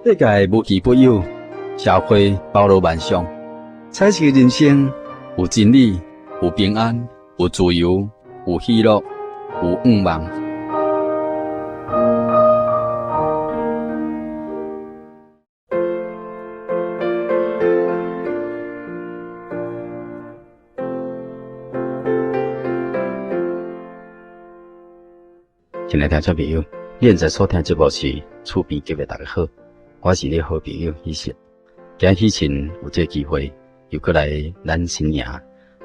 世界無奇不有，社會包羅萬象，彩色人生有真理，有平安，有自由，有喜樂，有願望。親愛聽眾朋友，你現在所聽節目是厝邊隔壁，大家好，我是你好朋友喜信。今日喜信有這個機會，又閣來咱新營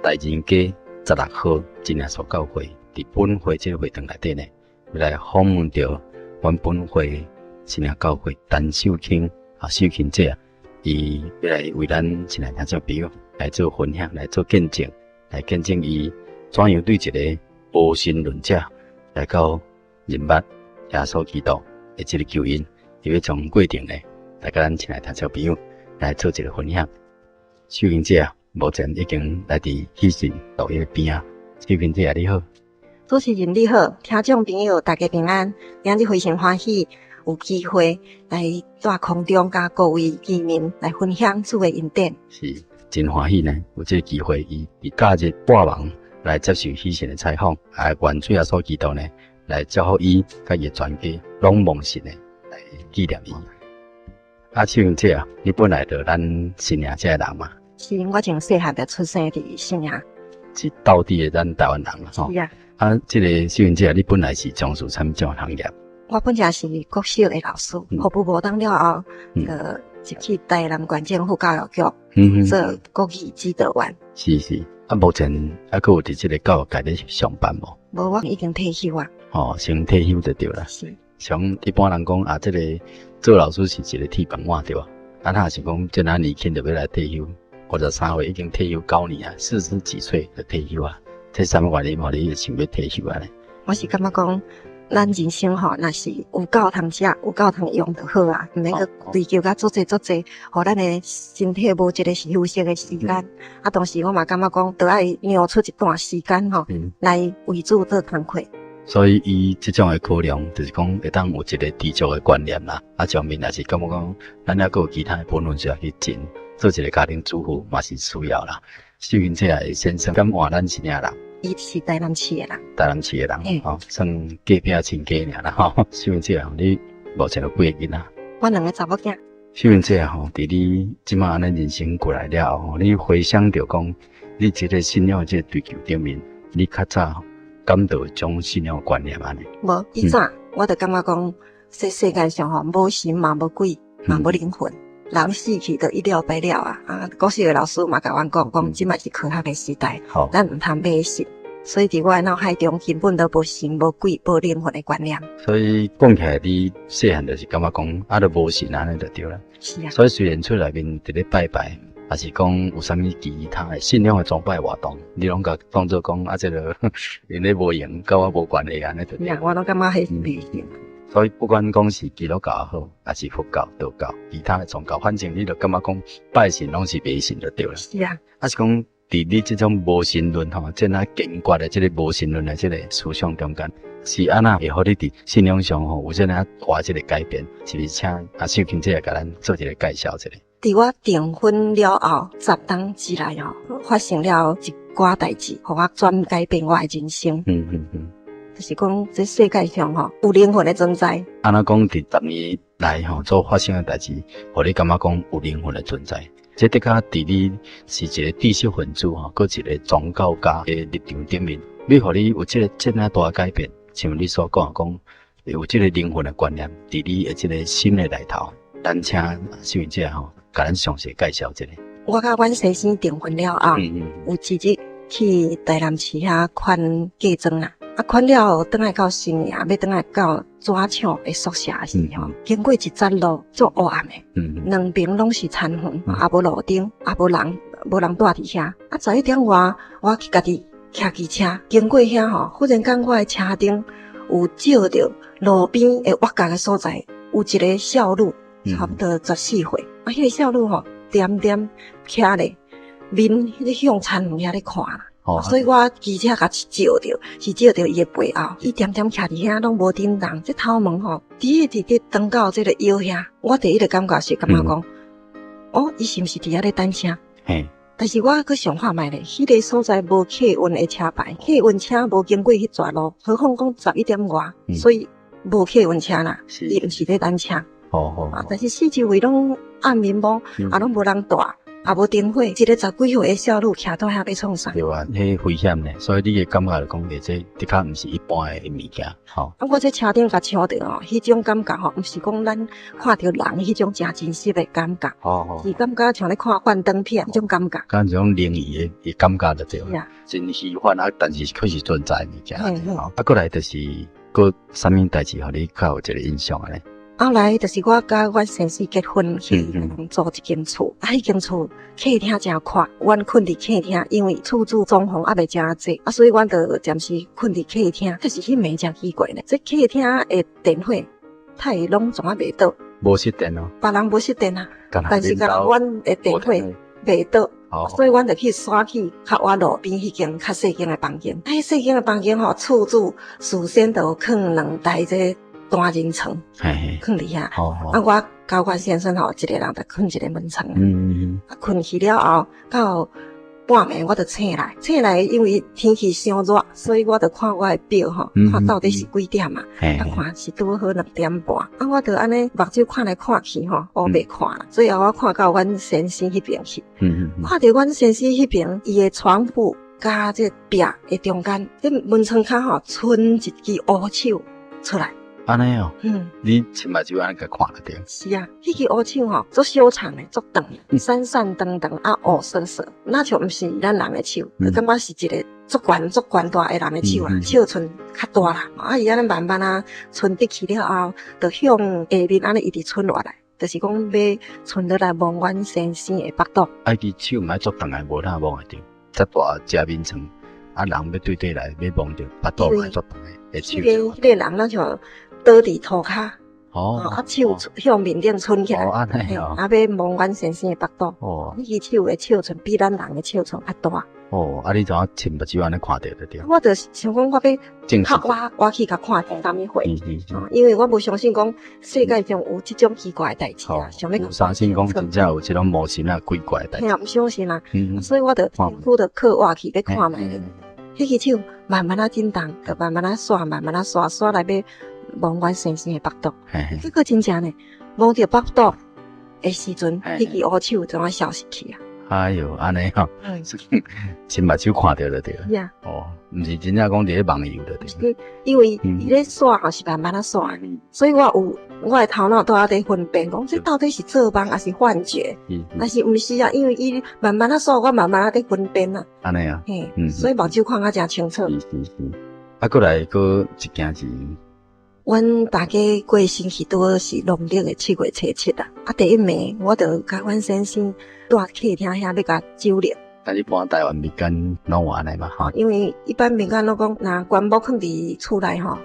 大仁街16號真耶穌教會，佇本會這個會堂內底呢，來訪問著阮本會新營教會陳秀卿啊，秀卿姐啊，伊欲來為咱親愛聽眾朋友來做分享，來做見證，來見證伊怎樣對一个無神論者來到認捌耶穌基督的這个救恩，伊欲將過程呢，來佮咱親愛聽眾朋友來做一个分享。秀卿姐啊，目前已經來佇喜信錄音邊仔。秀卿姐啊，你好。主持人你好，聽眾朋友大家平安。今日非常歡喜有機會來佇空中佮各位見面，來分享主的恩典。是，真歡喜呢，有這个機會，伊佇假日半暝來接受喜信的採訪，啊，願主耶穌基督呢，來祝福伊，佮伊的全家攏蒙神的來紀念伊。啊，秀卿姐啊，你本來就咱新營這个人嘛？是，我從細漢就出生佇新營。是道地的咱台灣人啦，吼。是啊。啊，這个秀卿姐，你本來是從事啥物種行業？我本來是國小的老師，服務無當了後，就入去台南縣政府教育局做國語指導員。是是，啊，目前猶閣有佇這个教育界咧上班無？無，我已經退休啊。哦，先退休就對啦。是。像一般人講啊，這个做老師是一个鐵飯碗對吧？啊，若是講這若年輕就欲來退休，53歲已經退休9年啊，四十幾歲就退休啊，這啥物原因予你會想欲退休啊？我是感覺講，咱人生吼，若是有夠通食，有夠通用就好啊，毋免閣追求甲足濟足濟，予咱的身體無一个休息的時間。啊，同時我嘛感覺講，著愛讓出一段時間吼，來為主做工課。所以伊這種的考量，就是講會當有一个知足的觀念啦。啊，上面也是感覺講，咱猶閣有其他的本分需要去盡，做一个家庭主婦嘛是需要啦。秀卿姐的先生敢換咱新營人？伊是台南市的人。台南市的人，吼，算隔壁親家爾啦吼。秀卿姐，你目前有幾个囡仔？我兩个查某囝。秀卿姐吼，佇你這馬按呢人生過來了後，你回想著講，你這个信仰這个追求頂面，你較早感到一種信仰觀念按呢？無，以前我就感覺講，這世界上吼，無神嘛無鬼嘛無靈魂，人死去就一了百了啊！啊，國小的老師嘛共阮講，講這馬是科學的時代，咱毋通迷信。所以佇我的腦海中根本都無神、無鬼、無靈魂的觀念。所以講起來，你細漢就是感覺講，啊，就無神按呢就對啦。是啊。所以雖然厝內面佇咧拜拜，抑是講有啥物其他的信仰的崇拜活動，你攏共當做講啊，這个𪜶咧無閒，佮我無關係按呢就對。我攏感覺彼是迷信。所以不管講是基督教也好，抑是佛教、道教，其他的宗教，反正你就感覺講拜神攏是迷信就對啦。是啊。抑是講佇你這種無神論吼，這若堅決的這个無神論的這个思想中間，是按怎會予你佇信仰上吼有這爾大這个改變？是毋是請阿秀卿姐共咱做一个介紹一下？佇我訂婚了後10冬之內吼，發生了一寡代誌，予我轉改變我的人生。就是講，這世界上吼有靈魂的存在。按怎講？佇10年來吼所發生的代誌，予你感覺講有靈魂的存在？這的確佇你是一个知識分子吼，閣一个宗教家的立場頂面，欲予你有這个這爾大改變，像你所講講有這个靈魂的觀念，佇你的這个心的內頭，咱請秀卿姐吼，共咱詳細介紹一下。我佮阮先生訂婚了後，有一日去台南市遐款嫁妝啊，啊款了後，轉來到新營，欲轉來到紙廠的宿舍的時候，經過一節路，足黑暗的，兩邊攏是田園，也無路燈，也無人，無人住佇遐。啊，11點外，我去家己騎機車經過遐吼，忽然間我的車燈有照著路邊的挖角的所在，有一个少女，差不多14歲。啊，彼个少女吼，恬恬徛咧，面彼咧向田園遐咧看。所以我騎車共照著，是照著伊的背後，伊恬恬徛佇遐攏無振動，這頭毛吼，佇一直長到這個腰遐，我第一個感覺是感覺講，哦，伊是毋是佇遐咧等車？但是我閣想看覓咧，彼個所在無客運的車牌，客運車無經過彼逝路，何況講11點外，所以無客運車啦，伊毋是咧等車。啊，但是四周圍攏暗暝暝，啊攏無人蹛，也無燈火，一個十幾歲的少女徛佇遐欲創啥？對啊，彼危險呢，所以你的感覺就講，這的確毋是一般的物件，吼。啊，我這車頂共搶著吼，彼種感覺吼，毋是講咱看著人彼種誠真實的感覺，是感覺像咧看幻燈片彼種感覺。敢這種靈異的感覺就對了。真虛幻啊，但是確實存在物件。啊，過來就是閣啥物代誌，予你較有一個印象的呢？後來就是我佮阮先生結婚去租一間厝，啊，彼間厝客廳誠闊，阮睏佇客廳，因為厝主裝潢猶未誠濟，啊，所以阮就暫時睏佇客廳。可是彼暝誠奇怪呢，這客廳的電火，它會攏總啊袂倒。無熄電哦。別人無熄電啊，但是干焦阮的電火袂倒，所以阮就去徙去較倚路邊彼間較細間的房間。啊，彼細間的房間吼，厝主事先就囥兩台這單人床，囥佇遐。啊，我佮阮先生吼，一個人就睏一個門床。啊，睏去了後，到半暝我就醒來，醒來因為天氣傷熱，所以我就看我的錶吼，看到底是幾點啊？啊，看是拄好2點半。啊，我就按呢目睭看來看去吼，烏白看啦。最後我看到阮先生彼邊去，看著阮先生彼邊，伊的床鋪佮這壁的中間，這門窗跤吼，伸一支烏手出來。按呢哦，你親目睭按呢共看著著。是啊，彼支烏手吼，足小長的，足長，瘦瘦長長啊，烏索索，若像毋是咱人的手，就感覺是一個足懸足懸大的人的手啦，手賰較大啦。啊，伊按呢慢慢啊，伸入去了後，就向下面按呢一直伸落來，就是講欲伸落來摸阮先生的腹肚。啊，彼支手毋愛足長的，無哪摸會著，遮大遮眠床，啊，人欲對底來欲摸著腹肚愛足長的手。彼個人若像倒佇塗跤，啊手向面頂伸起來，啊欲摸阮先生的腹肚。彼支手的尺寸比咱人的尺寸較大。哦，啊你怎啊親目睭按呢看著就對？我就想講，我欲較倚倚去共看啥物貨，因為我無相信講世界上有這種奇怪的代誌啊，想欲無相信講真正有這種魔神仔鬼怪的代誌。嘿啊，毋相信啊，所以我就辛苦就靠倚去欲看覓。彼支手慢慢仔震動，就慢慢仔徙，慢慢仔徙，徙來欲摸阮先生的腹肚。結果真正呢，摸著腹肚的時陣，彼支烏手就按消失去啊！哎喲，按呢吼，親目睭看著就對。哦，毋是真正講佇咧夢遊就對。因為伊咧徙吼是慢慢仔徙，所以我有我的頭腦都猶佇分辨，講這到底是做夢抑是幻覺？但是毋是啊，因為伊慢慢仔徙，我慢慢仔佇分辨啊。按呢啊，嘿，所以目睭看甲誠清楚。是是是，啊，過來閣一件事。阮大家過身去拄好是農曆的7月初7啊！啊，第一暝我就共阮先生蹛客廳遐欲共守靈。但一般台灣民間攏有按呢嘛？吼，因為一般民間攏講，若棺木囥佇厝內吼，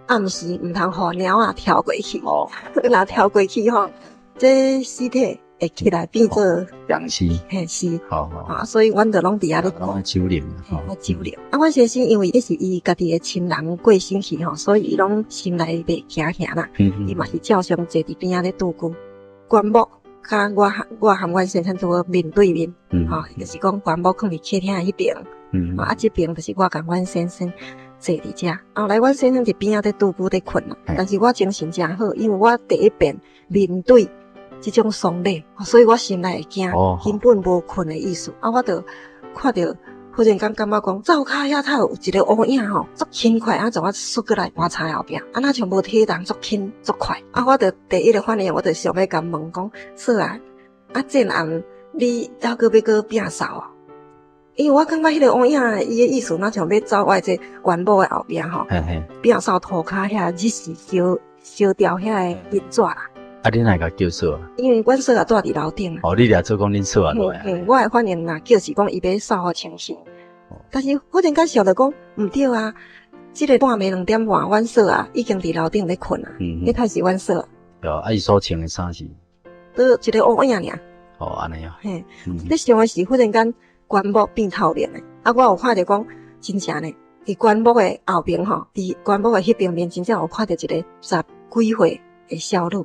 暗時毋通予貓仔跳過去。若跳過去吼，這屍體會起來變做殭屍。嘿，是。啊，所以阮就攏佇遐咧。攏愛守靈。嘿，愛守靈。啊，阮先生因為彼是伊家己的親人過身去吼，所以伊攏心內袂驚嚇啦。伊嘛是照常坐佇邊仔咧拄久。棺木佮我和阮先生拄好面對面，吼，就是講棺木囥佇客廳彼邊，啊，這邊就是我共阮先生坐佇遮。後來阮先生佇邊仔咧拄久咧睏啦，但是我精神誠好，因為我第一遍面對這種喪禮，所以我心內會驚，根本無睏的意思。啊，我就看著忽然間感覺講，灶跤遐頭有一個烏影吼，足輕快啊，怎啊竄過來棺材後壁，啊，若像無體重，足輕足快。啊，我就第一個反應，我就想欲共問講，嫂啊，啊，這暗你猶閣欲閣摒掃啊？因為我感覺彼個烏影，伊的意思若像欲走我的這棺木的後壁吼，摒掃塗跤遐日時燒燒掉遐个銀紙啦。啊，你哪會共叫嫂啊？因為阮嫂也蹛佇樓頂啊。哦，你掠做講恁嫂也落來。嘿，我的反應若叫是講伊欲掃予清氣，但是忽然間想著講毋對啊，這個半暝2點半，阮嫂啊已經佇樓頂咧睏啊，彼太是阮嫂。對，啊，伊所穿的衫是？都一個烏影爾。哦，按呢啊。嘿，咧想的時，忽然間棺木變透明的。啊，我有看著講真正呢，佇棺木的後邊吼，佇棺木的彼邊面，真正有看著一個十幾歲的少女，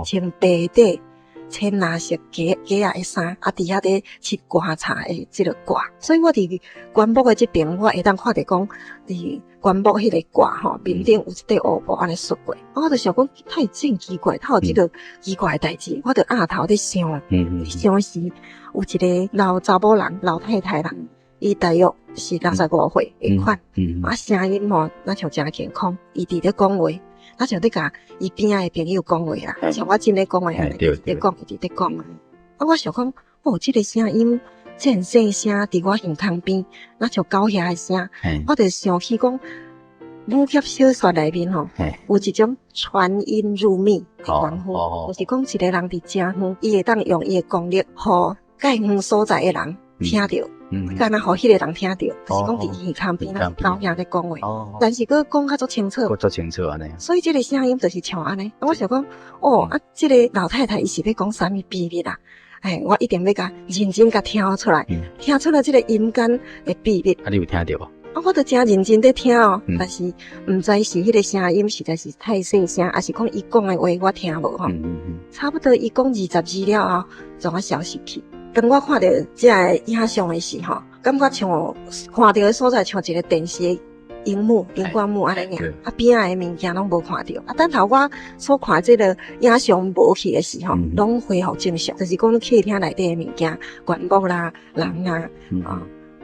穿白底淺藍色格格仔的衫，啊，佇遐咧拭棺材的這个蓋。所以我佇棺木的這邊，我會當看著講，佇棺木彼個蓋吼，面頂有一塊烏布按呢爍過。我就想講，太真奇怪，哪有這个奇怪的代誌？我就額頭咧想，想時有一個老查某人、老太太啦，伊大約是65歲的款，啊，聲音吼，若像誠健康，伊佇咧講話，若像咧共伊邊仔的朋友講話啦，像我這咧講話按呢，咧講，伊佇咧講。啊，我想講，哦，這个聲音這麼細聲，佇我耳孔邊，若像狗遐的聲，我就想起講，武俠小說內面吼，有一種傳音入密的功夫，就是講一個人佇誠遠，伊會當用伊的功力，予較遠所在的人聽著，敢若予彼个人聽著，就是講佇耳孔邊啊，狗遐咧講話，但是閣講較足清楚，閣足清楚按呢。所以這个聲音就是像按呢，我想講，哦，啊，這个老太太伊是欲講啥物秘密啊？哎，我一定欲共認真共聽出來，聽出來這个陰間的秘密。啊，你有聽著無？啊，我都誠認真咧聽哦，但是毋知是彼个聲音實在是太細聲，抑是講伊講的話我聽無吼。差不多伊講20字了後，就啊消失去。當我看著這个影像的時候，感覺像看著的所在像一個電視的螢幕、螢光幕按呢爾，啊邊仔的物件攏無看著。啊，等頭我所看這个影像無去的時候，攏恢復正常，就是講客廳內底的物件、棺木啦、人啊，啊，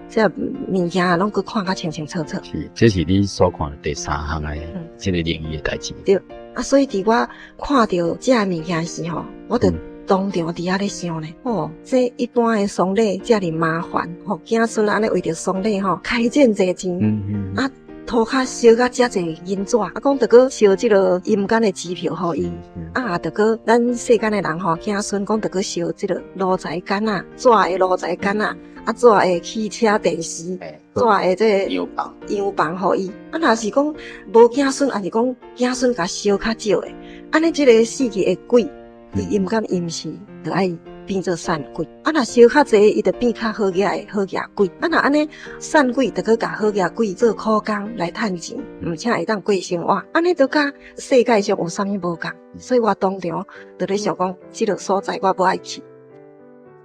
這物件攏閣看較清清楚楚。是，這是你所看的第三項的這个靈異的代誌。對，啊，所以佇我看著這个物件時吼，我就當場佇遐咧想咧，哦，這一般的喪禮遮爾麻煩，吼，子孫按呢為著喪禮吼，開這濟錢，啊，塗跤燒甲遮濟銀紙，啊，講著閣燒這个陰間的支票予伊，啊，著閣咱世間的人吼，子孫講著閣燒這个爐柴矸仔，紙的爐柴矸仔，啊，紙的汽車電視，紙的這个洋房，洋房予伊，啊，若是講無子孫，抑是講子孫共燒較少的，按呢這个死去的鬼，佇陰間伊毋是著愛變做散鬼，啊，若燒較濟，伊就變較好額的好額鬼。啊，若按呢散鬼，就閣共好額鬼做苦工來趁錢，毋且會當過生活。按呢都佮世界上有啥物無仝？所以我當場就咧想講，這个所在我無愛去，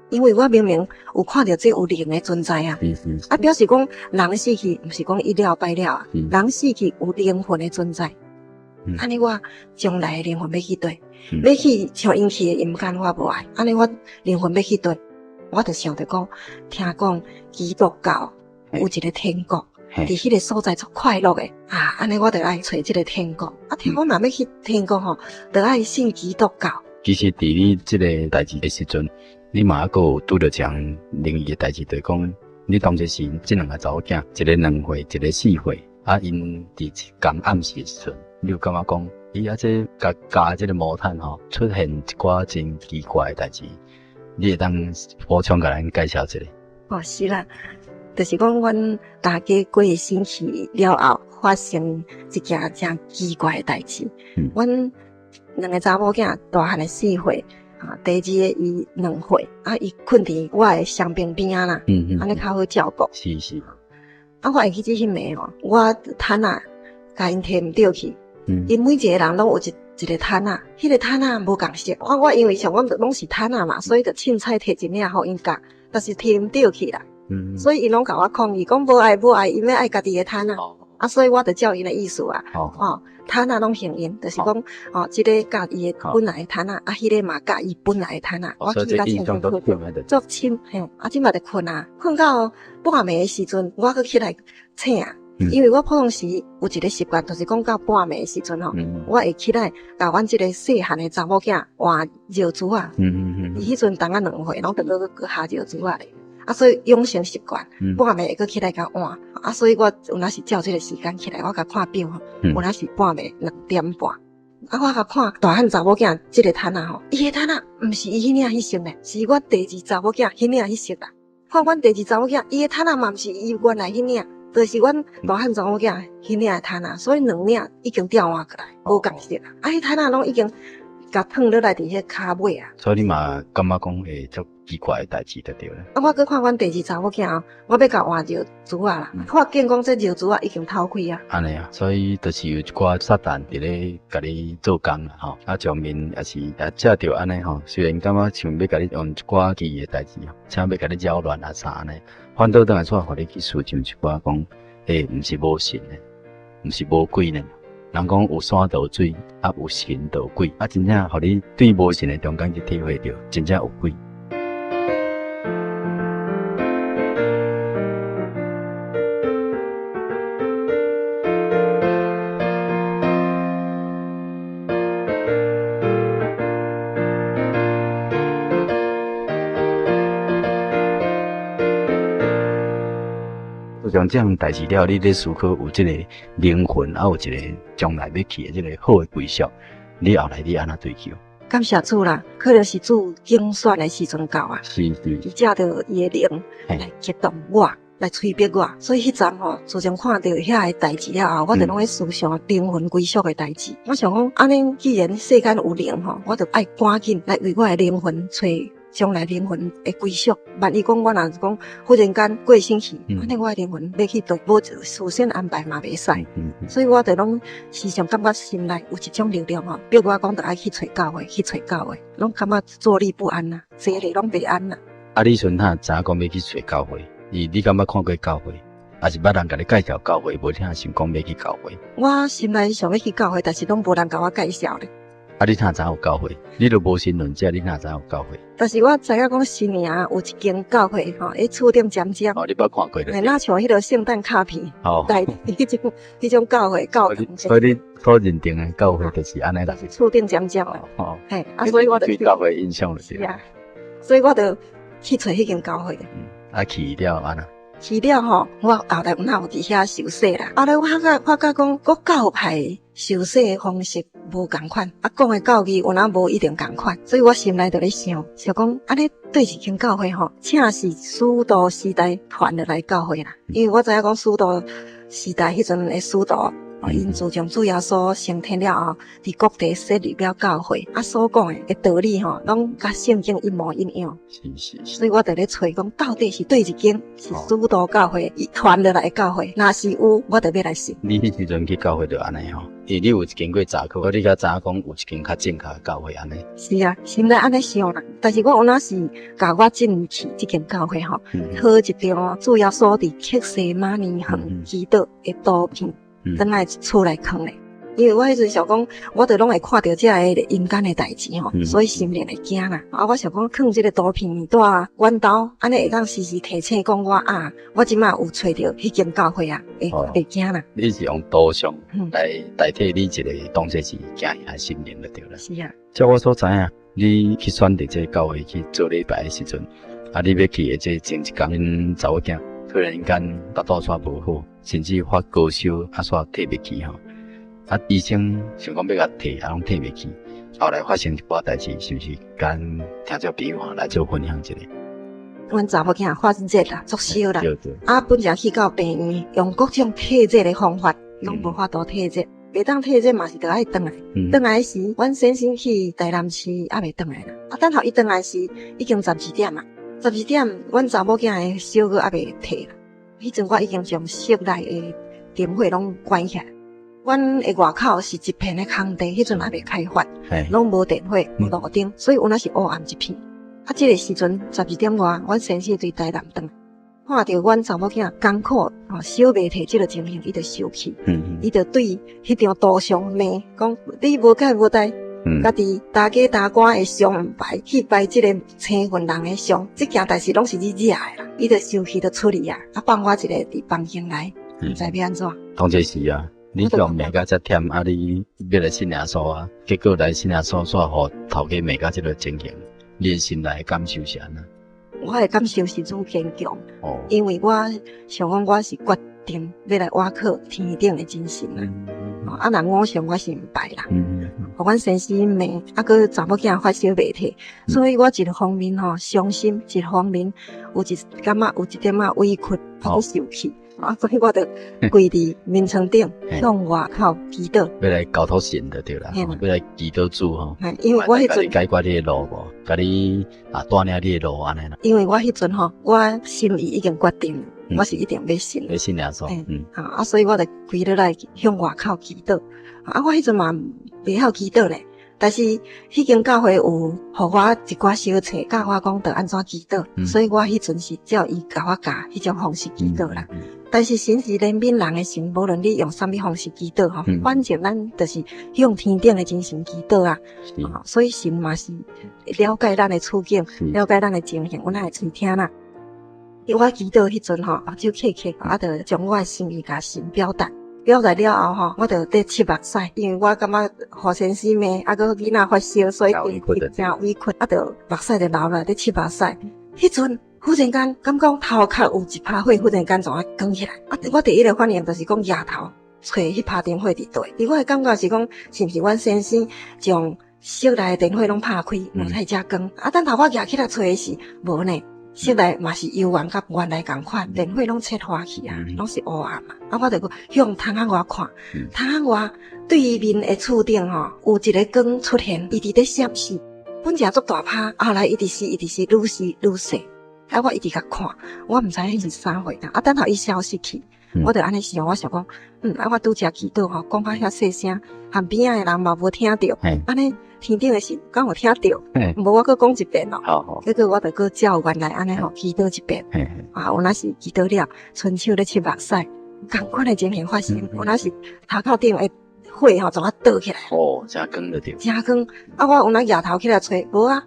因為我明明有看著這有靈的存在啊。啊，表示講人死去，毋是講一了百了啊，人死去有靈魂的存在。按呢我將來的靈魂欲去佗？欲去像𪜶去的陰間，我無愛。按呢我靈魂欲去佗？我就想著講，聽講基督教有一个天國，佇彼个所在足快樂的啊！按呢我就愛揣這个天國。啊，聽講若欲去天國吼，就愛信基督教。其實佇你這个代誌的時陣，你嘛猶閣有拄著一項靈異的代誌，就是講你當時是這兩个查某囝，一个2歲，一个4歲，啊，𪜶佇仝暗時的時陣，你有感覺講，咦啊，這共加這个毛毯吼，出現一寡真奇怪的代誌，你會當補充共咱介紹一下？哦，是啦，就是講阮大家過身去了後，發生一件誠奇怪的代誌。阮兩个查某囝，大漢的4歲，啊，第二个伊2歲，啊，伊睏佇我的雙邊邊仔啦，按呢較好照顧。啊，我會記這彼暝吼，我毯仔共𪜶提毋著去，𪜶每一个人攏有一个毯仔，彼个毯仔無仝色。我因為想講攏是毯仔嘛，所以就凊彩提一領予𪜶共，但是提毋著去啦。所以𪜶攏共我抗議，講無愛無愛，𪜶欲愛家己的毯仔。啊，所以我就照𪜶的意思啊，哦，毯仔攏還𪜶，就是講，哦，這个佮伊的本來的毯仔，啊，彼个嘛佮伊本來的毯仔，我記甲清清楚楚，足深嘿，啊，這馬就睏啊，睏到半暝的時陣，我閣起來醒啊，因為我普通時有一个習慣，就是講到半暝的時陣吼，我會起來共阮這个細漢的查某囝換尿苴仔，伊彼陣當仔2歲，攏著閣下尿苴仔咧。啊，所以養成習慣，半暝會閣起來共換。啊，所以我有若是照這个時間起來，我共看錶吼，有若是半暝2點半。啊，我共看大漢查某囝這个毯仔吼，伊的毯仔毋是伊彼領彼色呢，是阮第二查某囝彼領彼色啦。看阮第二查某囝，伊的毯仔嘛毋是伊原來彼領，就是阮大漢查某囝彼領的毯仔，所以兩領已經調換過來，無仝色啦。啊，彼毯仔攏已經共囥落來佇彼跤尾啊。所以你嘛感覺講會足奇怪的代誌就對啦。啊，我閣看阮第二查某囝，我欲共換尿苴仔啦，發現講這尿苴仔已經透開啊。按呢啊，所以就是有一寡撒旦佇咧共你做工啦吼，啊上面也是也藉著按呢吼，雖然感覺像欲共你用一寡奇異的代誌，請欲共你擾亂啊啥按呢，反倒轉來煞予你去思想一寡講，欸，毋是無神的，毋是無鬼呢。人講有山就有水，啊有神就有鬼，啊真正予你對無神的中間去體會著，真正有鬼。像這樣代誌了，你咧思考有這个靈魂，啊有一个將來欲去的這个好的歸宿，你後來你按怎追求？感謝主啦，可能是主揀選的時陣到啊，伊藉著伊的靈來激動我，來催逼我，所以彼陣吼，自從看著遐个代誌了後，我就攏咧思想靈魂歸宿的代誌。我想講，按呢既然世間有靈吼，我就愛趕緊來為我的靈魂揣將來靈魂的歸宿。萬一講我若是講忽然間過身去，按呢我的靈魂欲去佗，無事先安排嘛袂使。所以我就攏時常感覺心內有一種力量吼，逼我講著愛去揣教會，去揣教會，攏感覺坐立不安啊，坐咧攏袂安啊。啊，你彼陣哪知影講欲去揣教會？你敢捌看過教會？抑是捌人共你介紹教會？無聽想講欲去教會？我心內想欲去教會，但是攏無人共我介紹咧。啊！你哪知有教會？你都無神論者，你哪知有教會？但是我知影講新營有一間教會吼，佇厝頂尖尖。哦，你捌看過咧？若像彼个聖誕卡片，內彼種教會教堂。所以你所認定的教會就是按呢啦。厝頂尖尖啦。哦。嘿，啊，所以我就對教會印象就是。是啊，所以我就去揣彼間教會。啊，去了按怎？去了吼，我後來有哪有佇遐受洗啦。後來我發覺講，各教派受洗的方式無仝款，啊，講的教義有哪無一定仝款，所以我心內就咧想，想講按呢佗一間教會吼，請是使徒時代傳落來教會啦。因為我知影講使徒時代彼陣的使徒，𪜶自從主耶穌升天了後，佇各地設立了教會，啊，所講的道理吼，攏佮聖經一模一樣。所以我就咧揣講，到底是佗一間是使徒教會傳落來的教會，若是有，我就欲來信。你彼時陣去教會就按呢吼，因為你有經過查考，你才知影講有一間較正確的教會按呢。是啊，心內按呢想啦。但是我有哪是共我進去這間教會吼，討一張主耶穌佇客西馬尼園祈禱的圖片。轉來厝內囥咧，因為我彼陣想講，我著攏會看著這个陰間的代誌吼，所以心靈會驚啦。啊，我想講，囥這个圖片佇阮兜，按呢會當時時提醒講我啊，我這擺有揣著彼間教會啊，會驚啦。你是用圖像來代替你一个當作是驚嚇的心靈就對啦。是啊。照我所知影，你去選擇這个教會去做禮拜的時陣，啊，你欲去的這前一工，恁查某囝突然間腹肚煞無好，甚至發高燒，啊，煞退袂去吼。啊，醫生想講欲共退，啊，攏退袂去。後來發生一寡代誌，是毋是共聽眾朋友來做分享一下？阮查某囝發熱啦，足燒啦。啊，本來去到病院，用各種退熱的方法，攏無法度退熱。袂當退熱嘛是著愛轉來。轉來時，阮先生去台南市，猶未轉來啦。啊，等予伊轉來時，已經12點啊。12點，阮查某囝的燒閣猶未退啦。彼陣我已經將室內的燈火攏關起來。阮的外口是一片的空地，彼陣猶未開發，攏無電火、無路燈，所以有哪是烏暗一片。啊，這個時陣12點外，阮先生對台南轉來，看著阮查某囝艱苦吼燒袂退這个情形，伊就生氣，伊就對彼張圖像罵講：你無蓋無代。家己大家大官的像毋拜，去拜這个青雲人的像，這件代誌攏是你惹的啦。伊就生氣就出去啊，啊放我一个佇房間內，毋知欲按怎。當這時啊，你用罵甲遮忝啊，你欲來信耶穌啊，結果來信耶穌，煞予頭家罵甲這个情形，你的心內感受是按怎？我的感受是愈堅強，因為我想講我是決定欲來倚靠天頂的真神啊。啊，若偶像我是毋拜啦。予阮先生罵，啊，閣查某囝發燒袂退，所以我一方面吼傷心，一方面有一感覺有一點仔委屈，啊，閣受氣。啊，所以我就跪佇眠床頂向外口祈禱。欲來交託神就對啦，欲來祈禱主吼。因為我彼陣解決你的路無，共你啊帶領你的路按呢啦。因為我彼陣吼，我心意已經決定，我是一定欲信。欲信耶穌。啊，所以我就跪落來向外口祈禱。啊，我彼陣嘛袂曉祈禱咧。但是彼間教會有予我一寡小冊，教我講著按怎祈禱，所以我彼陣是照伊共我教彼種方式祈禱啦。但是神是憐憫人的神，無論你用啥物方式祈禱吼，反正咱就是向天頂的真神祈禱啊。所以神嘛是了解咱的處境，了解咱的情形，有影會垂聽啦。我祈禱彼陣吼，目睭瞌瞌，啊，就將我的心意共神表達。表達了後吼，我就咧拭目屎，因為我感覺予先生罵，啊，閣囡仔發燒，所以誠委屈，啊，就目屎就流來咧拭目屎。彼陣忽然間感覺頭殼有一趴火，忽然間怎啊扛起來。啊，我第一個反應就是講舉頭揣彼趴燈火佇佗。佇我的感覺是講，是毋是阮先生將室內的燈火攏拍開，無太遮光。啊，等頭我舉起來揣時，無呢。室內嘛是幽暗，佮原來仝款，電火攏切花去啊，攏是烏暗啊。啊，我就閣向窗仔外看，窗仔外對面的厝頂吼，有一个光出現，伊佇咧閃爍，本誠足大趴，後來一直是一直是愈細愈細。啊，我一直共看，我毋知彼是啥貨啊。等候伊消失去，我就按呢想，我想講，啊，我拄才祈禱吼，講甲遐細聲，和邊仔的人嘛無聽著，按呢天頂的神敢有聽著？無我閣講一遍咯。結果我就閣照原來按呢吼祈禱一遍。啊，有若是祈禱了，伸手咧拭目屎，仝款的情形發生，有若是頭殼頂的火吼，怎啊倒起來？哦，誠光就對。誠光，啊，我有若舉頭起來揣，無啊。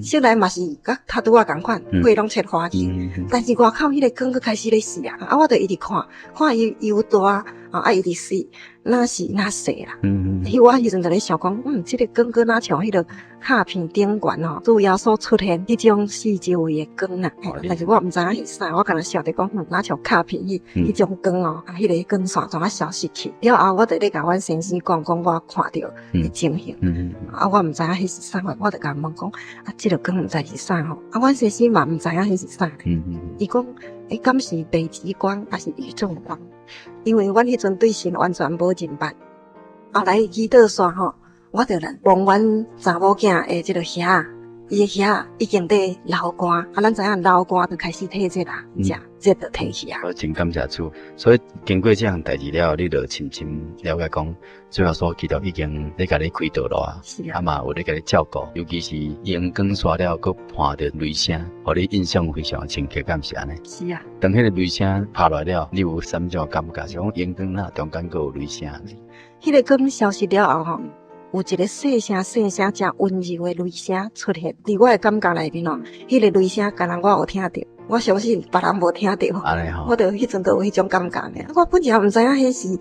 室內嘛是佮頭拄仔仝款，火攏切花去，但是外口彼个光閣開始咧爍啊，啊，我就一直看，看伊由大啊，一直細，若是若細啦。彼我彼陣就咧想講，這个光閣若像彼个卡片頂懸吼，主耶穌出現彼種四周圍的光啊，但是我毋知影是啥，我干焦想著講，若像卡片彼種光哦，啊，彼个光線怎啊消失去？了後我就咧共阮先生講，講我看著的情形，啊，我毋知影彼是啥貨，我就共問講，啊，這个光毋知是啥吼，啊，阮先生嘛毋知影彼是啥。伊講，欸，敢是北極光，抑是宇宙光？因為阮彼陣對神完全無認捌。後來祈禱煞吼，我就來望阮查某囝的這个額仔，伊的額仔已經佇流汗，啊，咱知影流汗就開始退熱啦，遮熱就退去啊。我真感謝主，所以經過這項代誌了後，你就深深了解講，主耶穌基督已經咧共你開道路啊，啊嘛有咧共你照顧，尤其是螢光煞了，閣伴著雷聲，予你印象非常深刻，敢是按呢？是啊。當彼个雷聲拍落來了，你有啥物種感覺？是講螢光那中間閣有雷聲？彼个光消失了後吼，有一個細聲細聲誠溫柔的雷聲出現，佇我的感覺內面哦，彼个雷聲敢若我有聽著，我相信別人無聽著。我就彼陣就有彼種感覺呢。我本來毋知影彼是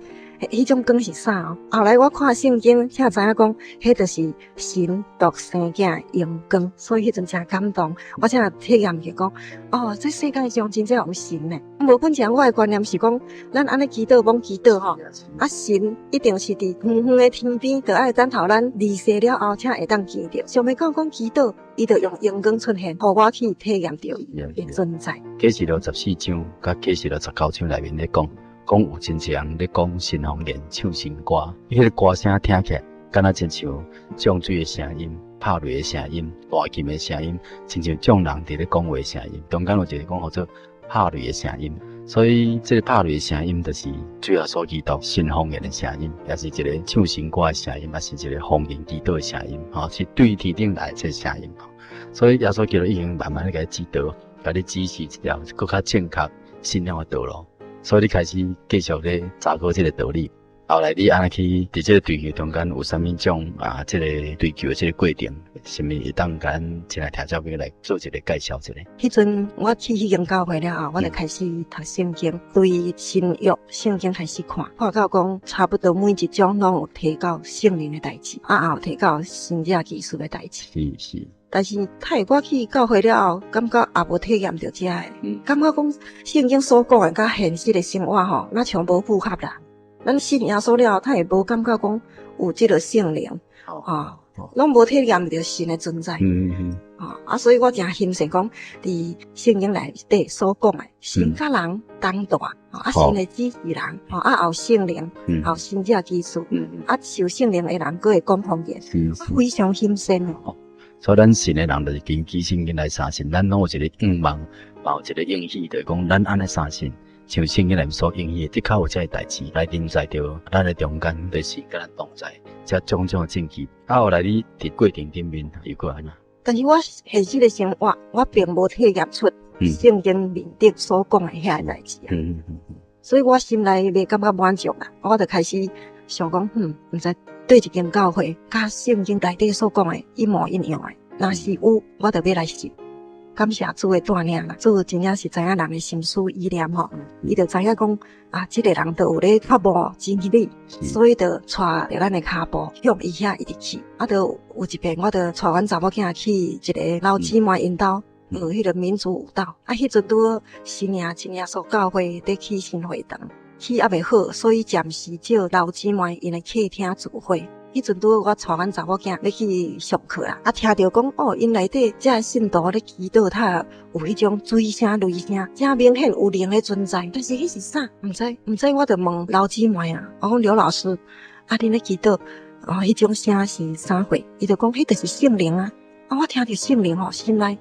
彼種光是啥哦。後來我看聖經，才知影講，彼就是神獨生囝的榮光，所以彼陣誠感動。我才體驗著講，哦，這世界上真正有神呢。無本前我的觀念是講，咱按呢祈禱，罔祈禱吼，啊神一定是佇遠遠的天邊，就愛等候咱離世了後，才會當見著。想袂到講祈禱，伊就用榮光出現，予我去體驗著伊的存在。啟示錄14章，佮啟示錄19章內面咧講，講有真濟人咧講新方言、唱新歌，彼个歌聲聽起來，敢若親像漲水的聲音、拍雷的聲音、彈琴的聲音，親像眾人佇咧講話的聲音。中間有一個講號做拍雷的聲音，所以這個拍雷的聲音就是主耶穌基督新方言的聲音，也是一個唱新歌的聲音，也是一個方言祈禱的聲音，吼，是對天頂來的這個聲音。所以耶穌基督已經慢慢咧共你指導，共你指示一條閣較正確信仰的道路。所以你開始繼續咧查考這個道理。後來你按呢去佇這個追求中間有啥物種啊？這個追求的這個過程，啥物會當共咱親愛聽眾朋友來做一個介紹一下？彼陣我去彼間教會了後，我就開始讀聖經，對新約聖經開始看，看到講差不多每一章攏有提到聖靈的代誌，啊，也有提到神蹟奇事的代誌。但是，太我去教會了後，感覺也無體驗著這个，感覺講聖經所講的佮現實的生活吼，若像無符合啦。咱信耶穌了後，他會無感覺講有這个聖靈，吼。攏無體驗著神的存在。啊，所以我誠欣羨講，佇聖經內底所講的，神佮人同住，啊，神會指示人，啊，有聖靈，有神蹟奇事，啊，受聖靈的人閣會講方言，非常欣羨哦。所以咱信的人就是根據聖經來相信，咱攏有一個願望，嘛有一個應許，就是講咱按呢相信，像聖經內面所應許的，的確有這个代誌來臨在著咱的中間，就是佮咱同在，這種種的證據。啊，後來你佇過程頂面又閣按怎？但是我現實的生活，我並無體驗出聖經面頂所講的遐个代誌啊。所以我心內袂感覺滿足啦，我就開始想講，毋知佗一間教會，佮聖經內底所講的一模一樣的，若是有，我就欲來信。感謝主的帶領啦，主真正是知影人的心思意念吼，伊就知影講啊，這個人就有咧渴慕真理，所以就帶著咱的跤步向伊遐一直去。啊，就有一遍，我就帶阮查某囝去一个老姊妹𪜶兜學彼個民族舞蹈。啊，彼陣拄好新營真耶穌教會佇起新會堂，起猶未好，所以暫時借老姊妹𪜶的客廳聚會。彼陣拄好，我帶阮查某囝欲去上課啦，啊，聽著講哦，𪜶內底這信徒咧祈禱，他有彼種水聲、雷聲，誠明顯有靈的存在。但是彼是啥？毋知，毋知，我就問老姊妹啊，我講劉老師，啊，恁咧祈禱，哦，彼種聲是啥貨？伊就講，彼就是聖靈啊。啊，我聽著聖靈吼，心內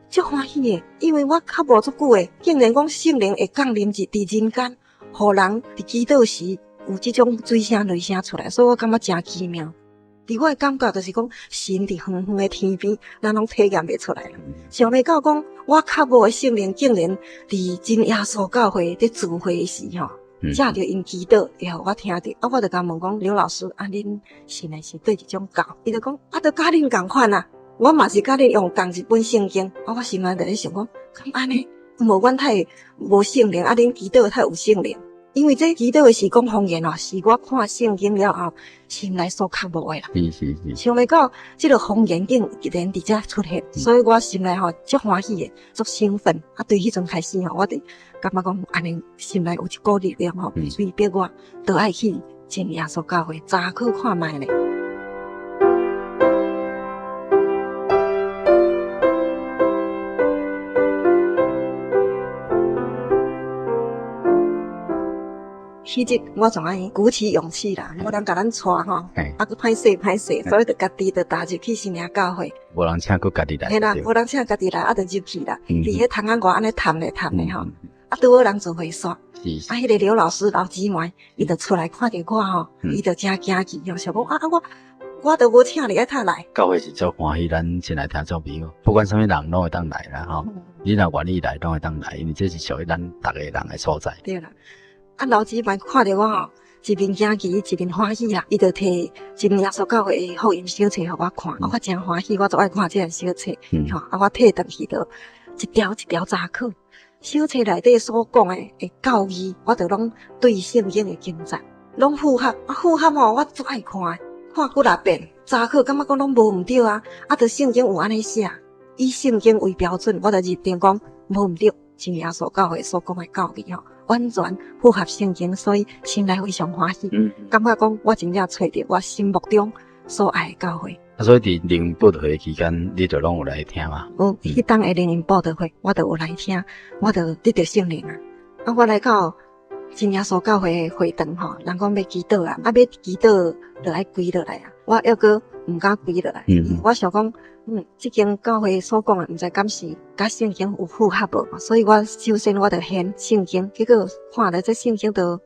足歡喜的，因為我較無足久的，竟然講聖靈會降臨佇人間，予人佇祈禱時有這種水聲、雷聲出來，所以我感覺誠奇妙。佇我的感覺就是講，神佇遠遠的天邊，咱攏體驗袂出來啦。想袂到講，我較無的聖靈竟然佇真耶穌教會佇聚會時吼，藉著𪜶祈禱，會予我聽著。啊，我就共問講，劉老師，啊，恁信的是佗一種教？伊就講，啊，都佮恁仝款啊，我嘛是佮恁用仝一本聖經。啊，我心內就咧想講，敢按呢？無阮太無聖靈，啊，恁祈禱太有聖靈。因為這祈禱的是講方言哦，是我看聖經了後心內所渴慕的啦。想袂到這個方言竟然佇遮出現，所以我心內吼足歡喜的，足興奮。啊，對彼陣開始吼，我就感覺講按呢心內有一股力量吼，催逼我都愛去真耶穌教會查考看覓咧。彼日我總愛鼓起勇氣啦，無人共咱帶吼，啊，閣歹勢歹勢，所以就家己就踏入去新營教會。無人請，閣家己來。嘿啦，無人請，家己來，啊，就入去啦。佇彼窗仔外按呢探咧探咧吼，啊，拄好人聚會煞。啊，彼個劉老師老姊妹，伊就出來看著我吼，伊就誠驚奇，想講啊啊我。我都無請你愛他來。教會是足歡喜，咱親愛聽眾朋友，不管啥物人攏會當來啦吼。你若願意來，攏會當來，因為這是屬於咱逐个人的所在。對啦，啊老姊妹看著我吼，一面驚奇，一面歡喜啦。伊就提真耶穌教會的福音小冊予我看，我誠歡喜，我足愛看這个小冊。吼，啊我提轉去就一條一條查考，小冊內底所講的教義，我就攏對聖經的經節攏符合，啊符合吼，我足愛看的。看幾若遍，查考感覺講攏無毋對啊！啊，著聖經有按呢寫，以聖經為標準，我就認定講無毋對，真耶穌教會所講的教義吼，完全符合聖經，所以心內非常歡喜，感覺講我真正揣著我心目中所愛的教會。啊，所以佇靈恩佈道會期間，你就攏有來聽嗎？有，彼當的靈恩佈道會，我就有來聽，我就得著聖靈啊！啊，我來到真耶穌教會的會堂吼，人講欲祈禱啊，啊欲祈禱就愛跪落來啊，我猶閣毋敢跪落來，我想講，這間教會所講的，毋知敢是佮聖經有符合無，所以我首先我就掀聖經，結果看了這聖經都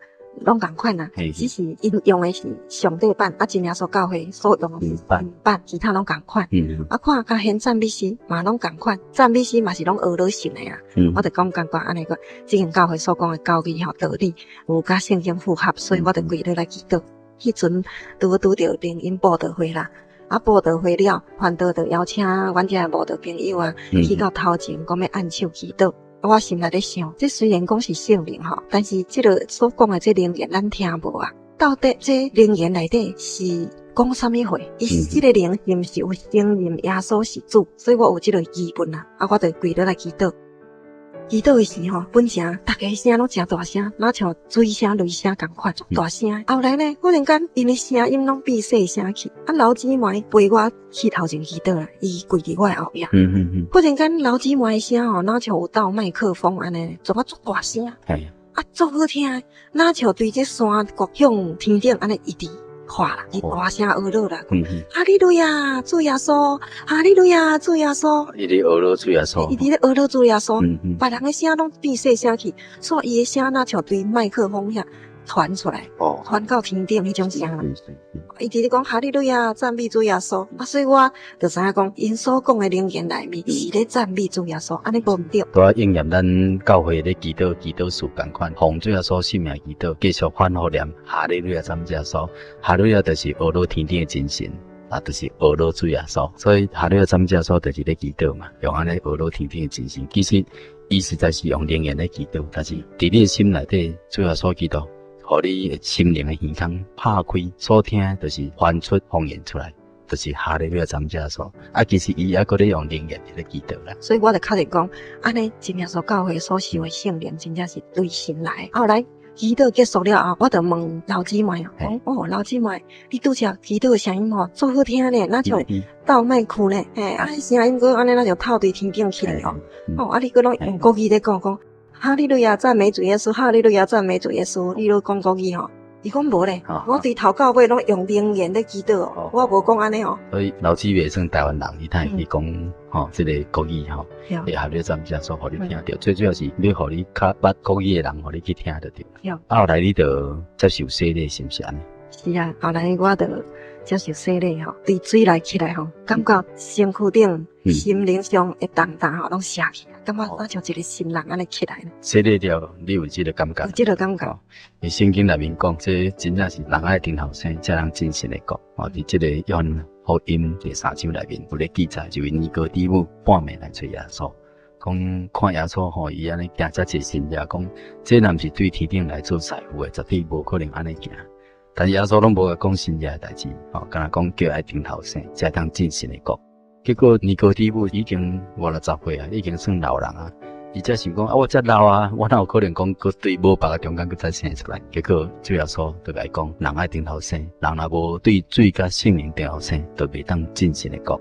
攏仝款啊，只是𪜶用的是上帝版，啊真耶穌教會所用的是新版，其他攏仝款。啊看佮掀讚美詩嘛攏仝款，讚美詩嘛是攏俄羅斯的啊。我就講感覺按呢個，這間教會所講的教義吼道理有佮聖經符合，所以我就跪落來祈禱。彼陣拄好拄著靈恩佈道會啦，啊佈道會了，傳道就邀請阮遮的慕道朋友啊，去到頭前講欲按手祈禱。我心內咧想，這雖然講是聖靈吼，但是這个所講的這靈言咱聽無啊。到底這靈言內底是講啥物話？伊這个靈是毋是有承認耶穌是主？所以我有這个疑問啊。啊，我就跪落來祈禱。祈禱的時吼，本前逐家聲攏誠大聲，若像水聲、雷聲仝款，足大聲。後來呢，忽然間𪜶的聲音攏變細聲去。啊，老姊妹陪我去頭前祈禱啦，伊跪佇我的後壁。忽然間老姊妹的聲吼，若像有鬥麥克風按呢，做啊足大聲。啊，足好聽，若像對這山谷向天頂按呢一直喊啦，伊大聲呵咾啦。哈利路亞，主耶穌，哈利路亞，主耶穌。伊咧呵咾主耶穌。伊佇咧呵咾主耶穌，別人的聲攏變細聲去，所以伊的聲若像對麥克風遐傳出來，傳到天頂彼種聲啦。伊佇咧講哈利路亞，讚美主耶穌。啊，所以我就知影講，𪜶所講的靈言內面是咧讚美主耶穌，按呢無毋對。拄仔應驗咱教會咧祈禱，祈禱詞仝款，奉主耶穌聖名祈禱，繼續反覆念哈利路亞讚美耶穌，哈利路亞就是呵咾天頂的真神，啊，就是呵咾主耶穌。所以哈利路亞讚美耶穌就是咧祈禱嘛，用按呢呵咾天頂的真神。其實伊實在是用靈言咧祈禱，但是佇你的心內底，主耶穌基督，予你的心靈的耳孔拍開，所聽的就是發出方言出來，就是哈利路亞讚美耶穌。啊，其實伊猶閣咧用靈言咧祈禱啦。所以我就確認講，按呢真耶穌教會所受的聖靈，真正是對神來。後來祈禱結束了後，我就問老姊妹，講哦，老姊妹，你拄才祈禱的聲音吼，足好聽呢，若像鬥麥克呢，嘿，啊，聲音閣按呢，若像透對天頂去哦。哦，啊，你閣攏用國語咧講講。哈利路亞讚美主耶穌，哈利路亞讚美主耶穌，你攏講國語吼？伊講無咧，我對頭到尾攏用靈言咧祈禱哦，我無講按呢哦。所以老姊妹算台灣人，伊才會去講吼，這個國語吼，會哈利路亞讚美耶穌，予你聽著。最主要是欲予你較捌國語的人，予你去聽著對。啊，後來你就接受洗禮，是毋是按呢？是啊，後來我就接受洗禮吼，對水內起來吼，感覺身軀頂、心靈上的重擔吼，攏卸去，感覺若像一個新人按呢起來。洗禮了，你有這個感覺？有這個感覺。佇聖經內面講，這真正是人愛重頭生，才通進神的國。哦，佇這個約翰福音第三章內面有咧記載，一位尼哥底母半暝來揣耶穌，講看耶穌吼，伊按呢行遮濟神跡，講這若毋是對天頂來做師傅的，絕對無可能按呢行。但耶穌攏無共講神跡的代誌，吼，干焦講叫愛重頭生，才通進神的國。結果尼哥底母已經50-60歲啊，已經算老人啊。伊才想講啊，我遮老啊，我哪有可能講閣對母腹的中間閣再生出來？結果主耶穌就共伊講，人愛重頭生，人若無對水佮聖靈重頭生，就袂當進神的國。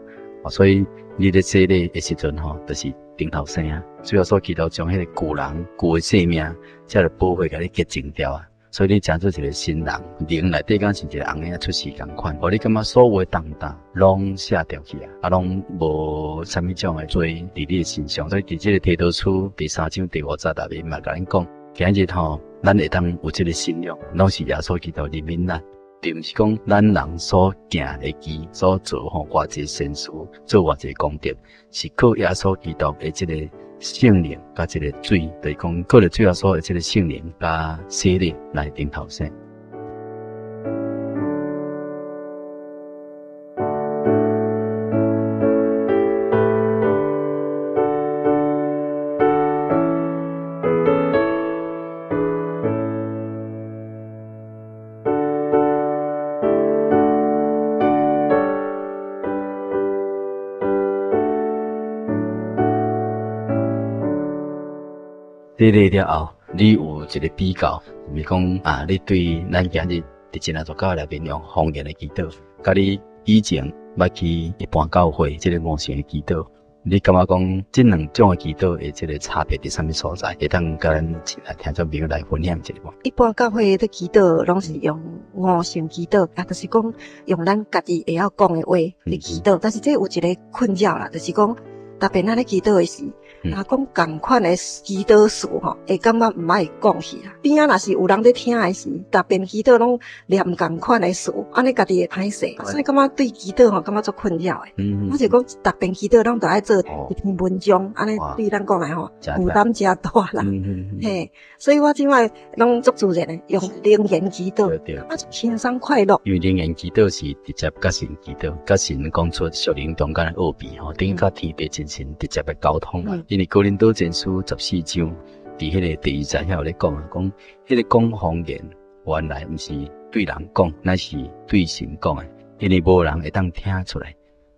所以你咧洗禮的時陣吼，就是重頭生啊。主耶穌基督將彼個舊人舊的生命，才個寶血共你潔淨掉啊。所以你成做一個新人，靈內底敢像一個紅嬰仔出世仝款，予你感覺所有的重擔攏卸掉去啊，啊攏無啥物種的罪佇你的身上。所以佇這個提多書第三章第五節內面嘛，共咱講，今日吼，咱會當有這個信仰，攏是耶穌基督憐憫咱，並毋是講咱人所行的義，所做吼偌濟善事，做偌濟功德，是靠耶穌基督的這個聖靈佮這個水，就是講靠著主耶穌的這個聖靈佮洗禮來重頭生。洗禮了後，你有一個比較，就是講啊，你對咱今日佇真耶穌教會內面用方言的祈禱，佮你以前捌去一般教會這個五聲的祈禱，你感覺講這兩種的祈禱的這個差別佇啥物所在？會當佮咱親愛聽眾朋友來分享一下無？一般教會的祈禱攏是用五聲祈禱，啊，就是講用咱家己會曉講的話來祈禱。但是這有一個困擾啦，就是講特別咱咧祈禱的時，若講仝款的祈禱詞吼，會感覺毋愛講去啊。邊仔若是有人咧聽的時，逐遍祈禱攏念仝款的詞，按呢家己會歹勢，所以感覺對祈禱吼，感覺足困擾的。我就講逐遍祈禱攏著愛做一篇文章，按呢對咱講來吼，負擔誠大啦。嘿，所以我這擺攏足自然的，用靈言祈禱，啊，輕鬆快樂。因為靈言祈禱是直接佮神祈禱，佮神講出屬靈中間的奧秘吼，等於佮天地真神直接的溝通啦。因為哥林多前書14章，佇彼個第二節遐有咧講啊，講彼個講方言原來毋是對人講，乃是對神講的，因為無人會當聽出來。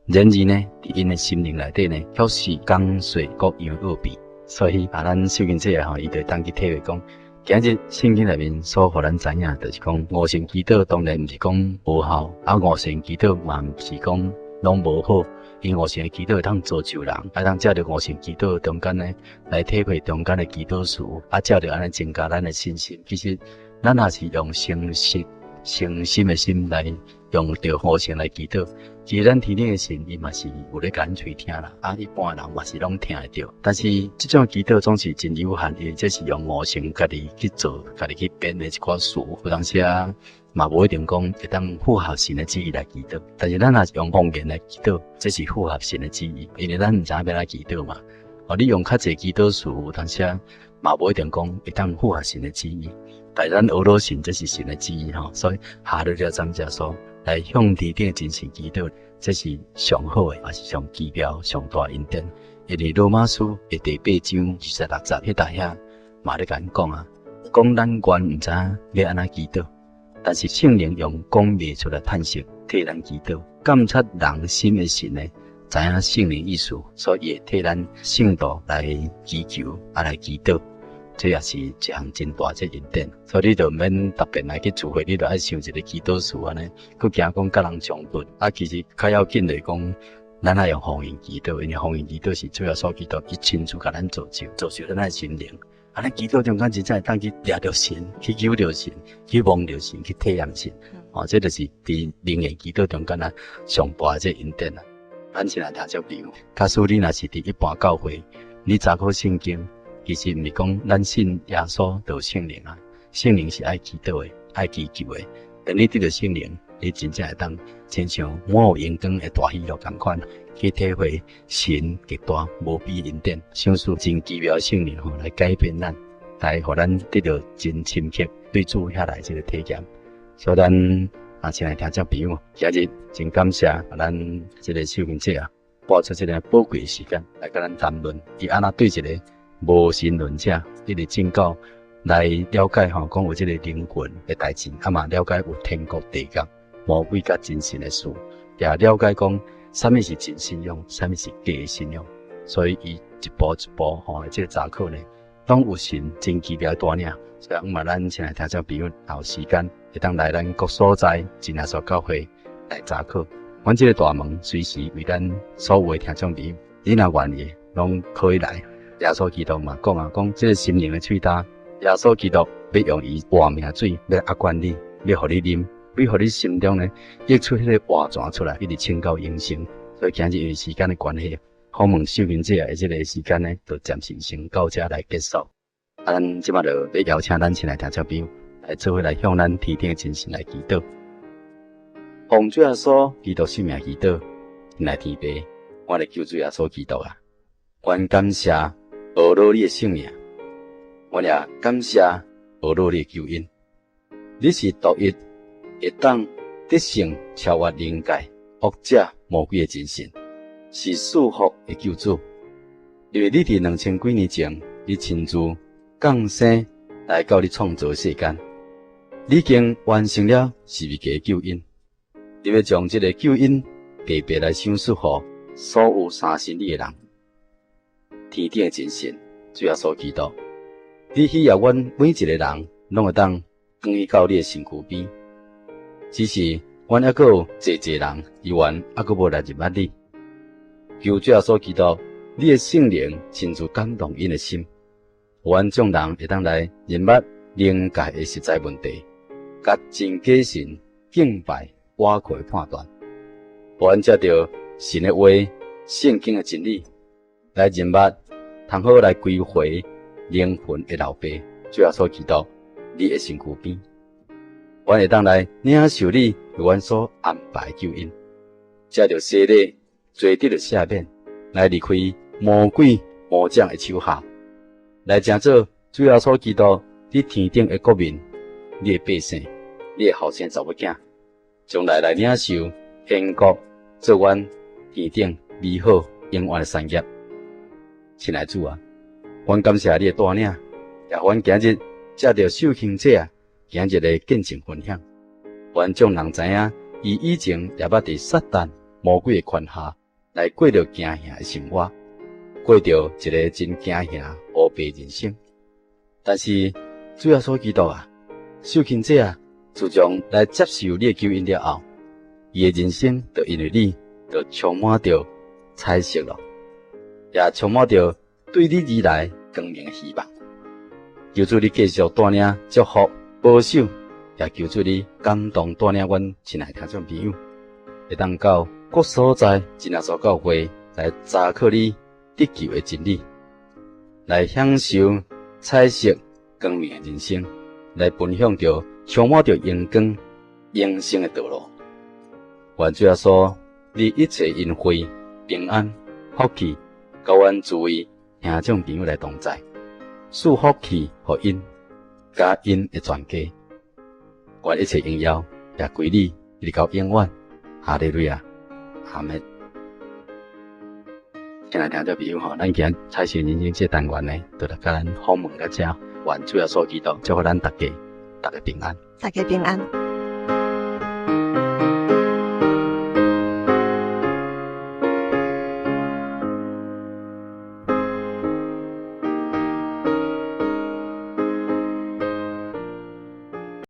然而呢，佇𪜶的心靈內底呢，卻是講說各樣奧秘。所以啊，咱秀琴姐吼，伊就當去體會講，今日聖經內面所予咱知影，就是講五旬祈禱當然毋是講無效，啊五旬祈禱嘛毋是講攏無好，因為五旬祈禱會當造就人，啊當藉著五旬祈禱中間呢，來體會中間的祈禱詞，啊藉著按呢增加咱的信心。其實咱若是用誠實、誠心的心來用著五旬來祈禱，其實咱天頂的神伊嘛是有咧共咱垂聽啦，啊一般人嘛是攏聽會著。但是這種祈禱總是真有限，因為這是用五旬家己去做、家己去編的一寡詞，有當時啊嘛無一定講會當符合神的旨意來祈禱。但是咱若是用方言來祈禱，這是符合神的旨意，因為咱毋知影欲按怎祈禱嘛。哦，你用較濟祈禱詞，有當時啊嘛無一定講會當符合神的旨意。但是咱學了神，這是神的旨意吼，所以哈利路亞讚美耶穌來向天頂真神祈禱，這是上好的，也是上奇妙、上大恩典。因為羅馬書的第八章26節，彼搭遐嘛咧共咱講啊，講咱原毋知影欲按怎祈禱，但是聖靈用講袂出的嘆息替咱祈禱，鑒察人心的神呢，知影聖靈意思，所以會替咱聖徒來祈求，啊來祈禱。這也是一項真大這恩典，所以你就毋免特別來去聚會，你就愛想一个祈禱詞按呢，閣驚講佮人衝突。啊，其實較要緊就是講，咱愛用方言祈禱，因為方言祈禱是主耶穌基督伊親自共咱造就，造就咱的心靈。啊，咱祈禱中間真正會當去掠著神，去求著神，去摸著神，去體驗神。哦，這就是佇靈言祈禱中間啊上大的這恩典啊。咱先來聽這朋友，假使你若是佇一般教會，你查考聖經。其實毋是講咱信耶穌就有聖靈啊，聖靈是愛祈禱的，愛祈求的。當你得著聖靈，你真正會當親像滿有榮光的大喜樂仝款，去體會神極大無比恩典，賞賜真奇妙的聖靈吼來改變咱，來予咱得著真深刻對主遐來這个體驗。所以咱啊，親愛聽眾朋友，今日真感謝咱這个秀琴姐啊，撥出這个寶貴的時間來佮咱談論，伊按怎對一个無神論者，一直進教來了解吼，講有這个靈魂的代誌，啊嘛了解有天國地獄、魔鬼佮真神的事，也了解講啥物是真信仰，啥物是假信仰。所以伊一步一步吼，這个查考呢，攏有神真奇妙的帶領。所以，嘛咱親愛聽眾朋友，有時間會當來咱各所在真耶穌教會來查考。阮這个大門隨時為咱所有的聽眾朋友，你若願意，攏可以來。耶穌基督嘛講啊，講這个心靈的喙焦，耶穌基督欲用伊活命水，欲揠灌你，欲予你啉，欲予你心中呢溢出彼个活泉出來，一直清到永生。所以今日因為時間的關係，訪問秀琴姐的這个時間呢，就暫時先到這來結束。啊，咱這擺就欲邀請咱親愛聽眾朋友來做伙來向咱天頂的真神來祈禱。奉主耶穌基督聖名祈禱，親愛天父，我的救主耶穌基督啊，阮感謝呵咾你的聖名，我也感謝呵咾你的救恩。你是獨一會當得勝超越靈界惡者魔鬼的真神，是賜福的救主。因為你佇2000幾年前，你親自降生來到你創造的世間，你已經完成了十字架的救恩。你欲將這个救恩白白來賞賜予所有相信你的人。天頂的真神，主耶穌基督，你喜悅阮每一个人攏會當轉去到你的身軀邊，只是阮猶閣有濟濟人猶原猶閣無來認捌你。求主耶穌基督，你的聖靈親自感動𪜶的心，予阮眾人會當來認捌靈界的實在問題，佮真假神敬拜倚靠的判斷，予阮藉著神的話、聖經的真理來認捌，通好來歸回靈魂的老爸，主耶穌基督，你的身軀邊，阮會當來領受你為阮所安排的救恩，藉著洗禮，罪得著赦免，來離開魔鬼魔掌的手下，來成做主耶穌基督佇天頂的國民，你的百姓，你的後生查某囝，將來來領受天國，做阮天頂美好永遠的產業。親愛主啊，阮感謝你的帶領，也予阮今日藉著秀琴姐啊，今日的見證分享，予阮眾人知影，伊以前也捌佇撒旦魔鬼的權下來過著驚嚇的生活，過著一个真驚嚇烏白人生。但是主耶穌基督啊，受洗者啊，自從來接受你的救恩了後，伊的人生就因為你，就充滿著彩色咯，也充滿著對你而來光明的希望。求主你繼續帶領祝福保守，也求主你感動帶領阮親愛聽眾朋友，會當到各所在真耶穌教會來查考你得救的真理，來享受彩色光明的人生，來分享著充滿著榮光永生的道路。願主耶穌，你一切恩惠、平安、福氣，佮阮諸位聽眾朋友來同在，賜福氣予𪜶，佮𪜶的全家，願一切榮耀也歸你，一直到永遠。哈利路亞，阿們。親愛聽眾朋友吼，咱今日彩色人生這個單元呢，就來共咱訪問到這，願主耶穌基督祝福咱大家，大家平安。大家平安。